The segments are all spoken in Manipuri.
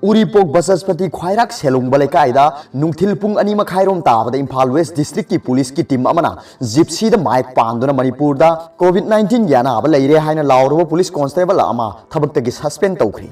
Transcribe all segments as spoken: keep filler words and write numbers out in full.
ꯎꯔꯤꯄꯣꯛ ꯕꯆꯁꯄꯇꯤ ꯈ꯭ꯋꯥꯏꯔꯥꯛ ꯁꯦꯂꯨꯡꯕ ꯂꯩꯀꯥꯏꯗ ꯅꯨꯡꯊꯤꯜ ꯄꯨꯡ ꯑꯅꯤ ꯃꯈꯥꯏꯔꯣꯝ ꯇꯥꯕꯗ ꯏꯝꯐꯥꯜ ꯋꯦꯁ ꯗꯤꯁꯇ꯭ꯔꯤꯛꯀꯤ ꯄꯨꯂꯤꯁꯀꯤ ꯇꯤꯝ ꯑꯃꯅ ꯖꯤꯞꯁꯤꯗ ꯃꯥꯏꯛ ꯄꯥꯟꯗꯨꯅ ꯃꯅꯤꯄꯨꯔꯗ COVID nineteenꯒꯤ ꯑꯅꯥꯕ ꯂꯩꯔꯦ ꯍꯥꯏꯅ ꯂꯥꯎꯔꯨꯕ ꯄꯨꯂꯤꯁ ꯀꯣꯟꯁꯇꯦꯕꯜ ꯑꯃ ꯊꯕꯛꯇꯒꯤ ꯁꯁꯄꯦꯟ ꯇꯧꯈ꯭ꯔꯤ꯫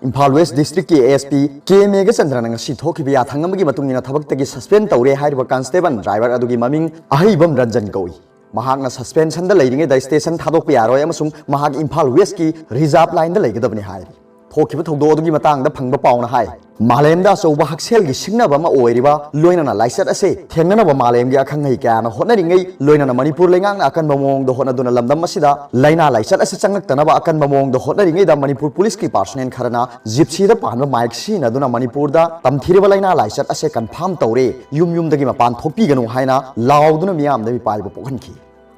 ꯏꯝꯐꯥꯜ ꯋꯦꯁ ꯗꯤꯁꯇ꯭ꯔꯤꯛꯀꯤ ASP ꯀꯦ ꯃꯦꯘꯆꯟꯗ꯭ꯔꯅ ꯉꯁꯤ ꯊꯣꯛꯈꯤꯕ ꯌꯥꯊꯪ ꯑꯃꯒꯤ ꯃꯇꯨꯡ ꯏꯟꯅ ꯊꯕꯛꯇꯒꯤ ꯁꯁꯄꯦꯟ ꯇꯧꯔꯦ ꯍꯥꯏꯔꯤꯕ ꯀꯟꯁꯇꯦꯕꯜ ꯗ꯭ꯔꯥꯏꯚꯔ ꯑꯗꯨꯒꯤ ꯃꯃꯤꯡ ꯑꯍꯩꯕꯝ ꯔꯟꯖꯟ ꯀꯧꯏ꯫ ꯃꯍꯥꯛꯅ ꯁꯁꯄꯦꯟꯁꯟꯗ ꯂꯩꯔꯤꯉꯩꯗ ꯁ꯭ꯇꯦꯁꯟ ꯊꯥꯗꯣꯛꯄ ꯌꯥꯔꯣꯏ ꯑꯃꯁꯨꯡ ꯃꯍꯥꯛ ꯏꯝꯐꯥꯜ ꯋꯦꯁꯀꯤ ꯔꯤꯖꯥꯔꯚ ꯂꯥꯏꯟꯗ ꯂꯩꯒꯗꯕꯅꯤ ꯍꯥꯏꯔꯤ꯫ ꯊꯣꯛꯈꯤꯕ ꯊꯧꯗꯣꯛ ꯑꯗꯨꯒꯤ ꯃꯇꯥꯡꯗ ꯐꯪꯕ ꯄꯥꯎꯅ ꯍꯥꯏ, ꯃꯥꯂꯦꯝꯗ ꯑꯆꯧꯕ ꯍꯛꯁꯦꯜꯒꯤ ꯁꯤꯡꯅꯕ ꯑꯃ ꯑꯣꯏꯔꯤꯕ ꯂꯣꯏꯅꯅ ꯂꯥꯏꯆꯠ ꯑꯁꯦ ꯊꯦꯡꯅꯅꯕ ꯃꯥꯂꯦꯝꯒꯤ ꯑꯈꯪ ꯑꯍꯩ ꯀꯌꯥꯅ ꯍꯣꯠꯅꯔꯤꯉꯩ ꯂꯣꯏꯅꯅ ꯃꯅꯤꯄꯨꯔ ꯂꯩꯉꯥꯛꯅ ꯑꯀꯟꯕ ꯃꯑꯣꯡꯗ ꯍꯣꯠꯅꯗꯨꯅ ꯂꯝꯗꯝ ꯑꯁꯤꯗ ꯂꯥꯏꯅꯥ ꯂꯥꯏꯆꯠ ꯑꯁꯤ ꯆꯪꯂꯛꯇꯅꯕ ꯑꯀꯟꯕ ꯃꯑꯣꯡꯗ ꯍꯣꯠꯅꯔꯤꯉꯩꯗ ꯃꯅꯤꯄꯨꯔ ꯄꯨꯂꯤꯁꯀꯤ ꯄꯥꯔꯁꯣꯅꯦꯜ ꯈꯔꯅ ꯖꯤꯞꯁꯤꯗ ꯄꯥꯟꯕ ꯃꯥꯏꯛ ꯁꯤꯖꯤꯟꯅꯗꯨꯅ ꯃꯅꯤꯄꯨꯔꯗ ꯇꯝꯊꯤꯔꯕ ꯂꯥꯏꯅꯥ ꯂꯥꯏꯆꯠ ꯑꯁꯦ ꯀꯟꯐꯥꯝ ꯇꯧꯔꯦ, ꯌꯨꯝ ꯌꯨꯝꯗꯒꯤ ꯃꯄꯥꯟ ꯊꯣꯛꯄꯤꯒꯅꯨ ꯍꯥꯏꯅ ꯂꯥꯎꯗꯨꯅ ꯃꯤꯌꯥꯝꯗ ꯃꯤꯄꯥꯏꯕ ꯄꯣꯛꯍꯟꯈꯤ꯫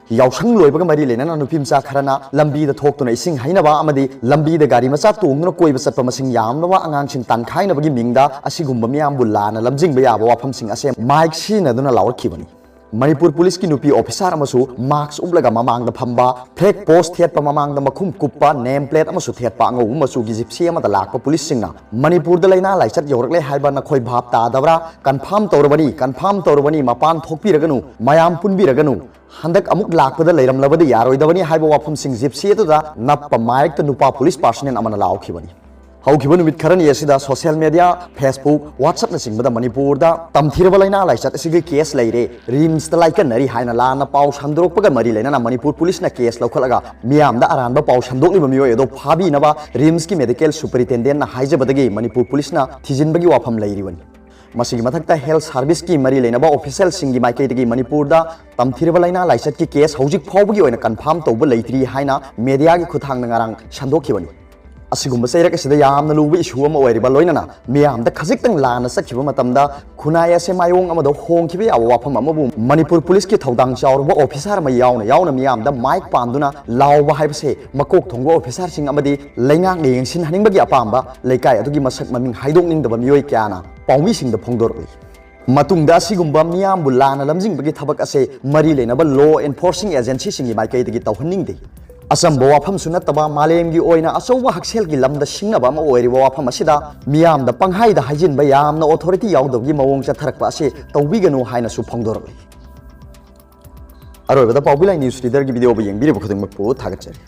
ꯌꯥꯎꯁꯪ ꯂꯣꯏꯕꯒ ꯃꯔꯤ ꯂꯩꯅꯅ ꯅꯨꯄꯤ ꯃꯆꯥ ꯈꯔꯅ ꯂꯝꯕꯤꯗ ꯊꯣꯛꯇꯨꯅ ꯏꯁꯤꯡ ꯍꯩꯅꯕ ꯑꯃꯗꯤ ꯂꯝꯕꯤꯗ ꯒꯥꯔꯤ ꯃꯆꯥ ꯇꯣꯡꯗꯨꯅ ꯀꯣꯏꯕ ꯆꯠꯄ ꯃꯁꯤꯡ ꯌꯥꯝꯂꯕ ꯑꯉꯥꯡꯁꯤꯡ ꯇꯥꯟꯈꯥꯏꯅꯕꯒꯤ ꯃꯤꯡꯗ ꯑꯁꯤꯒꯨꯝꯕ ꯃꯤꯌꯥꯝꯕꯨ ꯂꯥꯟꯅ ꯂꯝꯖꯤꯡꯕ ꯌꯥꯕ ꯋꯥꯐꯝꯁꯤꯡ ꯑꯁꯦ ꯃꯥꯏꯛ ꯁꯤꯖꯤꯟꯅꯗꯨꯅ ꯂꯥꯎꯔꯛꯈꯤꯕꯅꯤ꯫ ꯃꯅꯤꯄꯨꯔ ꯄꯨꯂꯤꯁꯀꯤ ꯅꯨꯄꯤ ꯑꯣꯐꯤꯁꯥꯔ ꯑꯃꯁꯨ ꯃꯥꯛꯁ ꯎꯞꯂꯒ ꯃꯃꯥꯡꯗ ꯐꯝꯕ, ꯐ꯭ꯂꯦꯒ ꯄꯣꯁ ꯊꯦꯠꯄ, ꯃꯃꯥꯡꯗ ꯃꯈꯨꯝ ꯀꯨꯞꯄ, ꯅꯦꯝ ꯄ꯭ꯂꯦꯠ ꯑꯃꯁꯨ ꯊꯦꯠꯄ ꯑꯉꯧꯕ ꯃꯆꯨꯒꯤ ꯖꯤꯞꯁꯤ ꯑꯃꯗ ꯂꯥꯛꯄ ꯄꯨꯂꯤꯁꯁꯤꯡꯅ ꯃꯅꯤꯄꯨꯔꯗ ꯂꯥꯏꯅꯥ ꯂꯥꯏꯆꯠ ꯌꯧꯔꯛꯂꯦ ꯍꯥꯏꯕ ꯅꯈꯣꯏ ꯚꯥꯞ ꯇꯥꯗꯕ꯭ꯔꯥ? ꯀꯟꯐꯥꯝ ꯇꯧꯔꯕꯅꯤ, ꯀꯟꯐꯥꯝ ꯇꯧꯔꯕꯅꯤ, ꯃꯄꯥꯟ ꯊꯣꯛꯄꯤꯔꯒꯅꯨ, ꯃꯌꯥꯝ ꯄꯨꯟꯕꯤꯔꯒꯅꯨ, ꯍꯟꯗꯛ ꯑꯃꯨꯛ ꯂꯥꯛꯄꯗ ꯂꯩꯔꯝꯂꯕꯗꯤ ꯌꯥꯔꯣꯏꯗꯕꯅꯤ ꯍꯥꯏꯕ ꯋꯥꯐꯝꯁꯤꯡ ꯖꯤꯞꯁꯤ ꯑꯗꯨꯗ ꯅꯞꯄ ꯃꯥꯏꯛꯇ ꯅꯨꯄꯥ ꯄꯨꯂꯤꯁ ꯄꯥꯔꯁꯣꯅꯦꯜ ꯑꯃꯅ ꯂꯥꯎꯈꯤꯕꯅꯤ꯫ ꯍꯧꯈꯤꯕ ꯅꯨꯃꯤꯠ ꯈꯔꯅꯤ ꯑꯁꯤꯗ ꯁꯣꯁꯤꯌꯦꯜ ꯃꯦꯗꯤꯌꯥ, Facebook, WhatsAppꯅꯆꯤꯡꯕꯗ ꯃꯅꯤꯄꯨꯔꯗ ꯇꯝꯊꯤꯔꯕ ꯂꯥꯏꯅꯥ ꯂꯥꯏꯆꯠ ꯑꯁꯤꯒꯤ ꯀꯦꯁ ꯂꯩꯔꯦ, ꯔꯤꯝꯁꯇ ꯂꯥꯏꯀꯠꯅꯔꯤ ꯍꯥꯏꯅ ꯂꯥꯟꯅ ꯄꯥꯎ ꯁꯟꯗꯣꯔꯛꯄꯒ ꯃꯔꯤ ꯂꯩꯅꯅ ꯃꯅꯤꯄꯨꯔ ꯄꯨꯂꯤꯁꯅ ꯀꯦꯁ ꯂꯧꯈꯠꯂꯒ ꯃꯤꯌꯥꯝꯗ ꯑꯔꯥꯟꯕ ꯄꯥꯎ ꯁꯟꯗꯣꯛꯂꯤꯕ ꯃꯤꯑꯣꯏ ꯑꯗꯨ ꯐꯥꯕꯤꯅꯕ ꯔꯤꯝꯁꯀꯤ ꯃꯦꯗꯤꯀꯦꯜ ꯁꯨꯄꯔꯤꯟꯇꯦꯟꯗꯦꯟꯠꯅ ꯍꯥꯏꯖꯕꯗꯒꯤ ꯃꯅꯤꯄꯨꯔ ꯄꯨꯂꯤꯁꯅ ꯊꯤꯖꯤꯟꯕꯒꯤ ꯋꯥꯐꯝ ꯂꯩꯔꯤꯕꯅꯤ꯫ ꯃꯁꯤꯒꯤ ꯃꯊꯛꯇ ꯍꯦꯜꯊ ꯁꯥꯔꯚꯤꯁꯀꯤ ꯃꯔꯤ ꯂꯩꯅꯕ ꯑꯣꯐꯤꯁꯦꯜꯁꯤꯡꯒꯤ ꯃꯥꯏꯀꯩꯗꯒꯤ ꯃꯅꯤꯄꯨꯔꯗ ꯇꯝꯊꯤꯔꯕ ꯂꯥꯏꯅꯥ ꯂꯥꯏꯆꯠꯀꯤ ꯀꯦꯁ ꯍꯧꯖꯤꯛ ꯐꯥꯎꯕꯒꯤ ꯑꯣꯏꯅ ꯀꯟꯐꯥꯝ ꯇꯧꯕ ꯂꯩꯇ꯭ꯔꯤ ꯍꯥꯏꯅ ꯃꯦꯗꯤꯌꯥꯒꯤ ꯈꯨꯠꯊꯥꯡꯗ ꯉꯔꯥꯡ ꯁꯟꯗꯣꯛꯈꯤꯕꯅꯤ꯫ ꯑꯁꯤꯒꯨꯝꯕ ꯆꯩꯔꯛ ꯑꯁꯤꯗ ꯌꯥꯝꯅ ꯂꯨꯕ ꯏꯁꯨ ꯑꯃ ꯑꯣꯏꯔꯤꯕ ꯂꯣꯏꯅꯅ ꯃꯤꯌꯥꯝꯗ ꯈꯖꯤꯛꯇꯪ ꯂꯥꯟꯅ ꯆꯠꯈꯤꯕ ꯃꯇꯝꯗ ꯈꯨꯟꯅꯥꯏ ꯑꯁꯦ ꯃꯥꯏꯑꯣꯡ ꯑꯃꯗ ꯍꯣꯡꯈꯤꯕ ꯌꯥꯕ ꯋꯥꯐꯝ ꯑꯃꯕꯨ ꯃꯅꯤꯄꯨꯔ ꯄꯨꯂꯤꯁꯀꯤ ꯊꯧꯗꯥꯡ ꯆꯥꯎꯔꯕ ꯑꯣꯐꯤꯁꯥꯔ ꯑꯃ ꯌꯥꯎꯅ ꯌꯥꯎꯅ ꯃꯤꯌꯥꯝꯗ ꯃꯥꯏꯛ ꯄꯥꯟꯗꯨꯅ ꯂꯥꯎꯕ ꯍꯥꯏꯕꯁꯦ ꯃꯀꯣꯛ ꯊꯣꯡꯕ ꯑꯣꯐꯤꯁꯥꯔꯁꯤꯡ ꯑꯃꯗꯤ ꯂꯩꯉꯥꯛꯅ ꯌꯦꯡꯁꯤꯟꯍꯟꯅꯤꯡꯕꯒꯤ ꯑꯄꯥꯝꯕ ꯂꯩꯀꯥꯏ ꯑꯗꯨꯒꯤ ꯃꯁꯛ ꯃꯃꯤꯡ ꯍꯥꯏꯗꯣꯛꯅꯤꯡꯗꯕ ꯃꯤꯑꯣꯏ ꯀꯌꯥꯅ ꯄꯥꯎꯃꯤꯁꯤꯡꯗ ꯐꯣꯡꯗꯣꯔꯛꯂꯤ꯫ ꯃꯇꯨꯡꯗ ꯑꯁꯤꯒꯨꯝꯕ ꯃꯤꯌꯥꯝꯕꯨ ꯂꯥꯟꯅ ꯂꯝꯖꯤꯡꯕꯒꯤ ꯊꯕꯛ ꯑꯁꯦ ꯃꯔꯤ ꯂꯩꯅꯕ ꯂꯣ ꯑꯦꯟꯐꯣꯔꯁꯤꯡ ꯑꯦꯖꯦꯟꯁꯤꯁꯤꯡꯒꯤ ꯃꯥꯏꯀꯩꯗꯒꯤ ꯇꯧꯍꯟꯅꯤꯡꯗꯦ꯫ ꯑꯆꯝꯕ ꯋꯥꯐꯝꯁꯨ ꯅꯠꯇꯕ, ꯃꯥꯂꯦꯝꯒꯤ ꯑꯣꯏꯅ ꯑꯆꯧꯕ ꯍꯛꯁꯦꯜꯒꯤ ꯂꯝꯗ ꯁꯤꯡꯅꯕ ꯑꯃ ꯑꯣꯏꯔꯤꯕ ꯋꯥꯐꯝ ꯑꯁꯤꯗ ꯃꯤꯌꯥꯝꯗ ꯄꯪꯍꯥꯏꯗ ꯍꯥꯏꯖꯤꯟꯕ, ꯌꯥꯝꯅ authority ꯌꯥꯎꯗꯕꯒꯤ ꯃꯑꯣꯡ ꯆꯠꯊꯔꯛꯄ ꯑꯁꯤ ꯇꯧꯕꯤꯒꯅꯨ ꯍꯥꯏꯅꯁꯨ ꯐꯣꯡꯗꯣꯔꯛꯂꯤ꯫ ꯑꯔꯣꯏꯕꯗ ꯄꯥꯎꯕꯤ ꯂꯥꯏ news readerꯒꯤ videoꯕꯨ ꯌꯦꯡꯕꯤꯔꯤꯕ ꯈꯨꯗꯤꯡꯃꯛꯄꯨ ꯊꯥꯒꯠꯆꯔꯤ꯫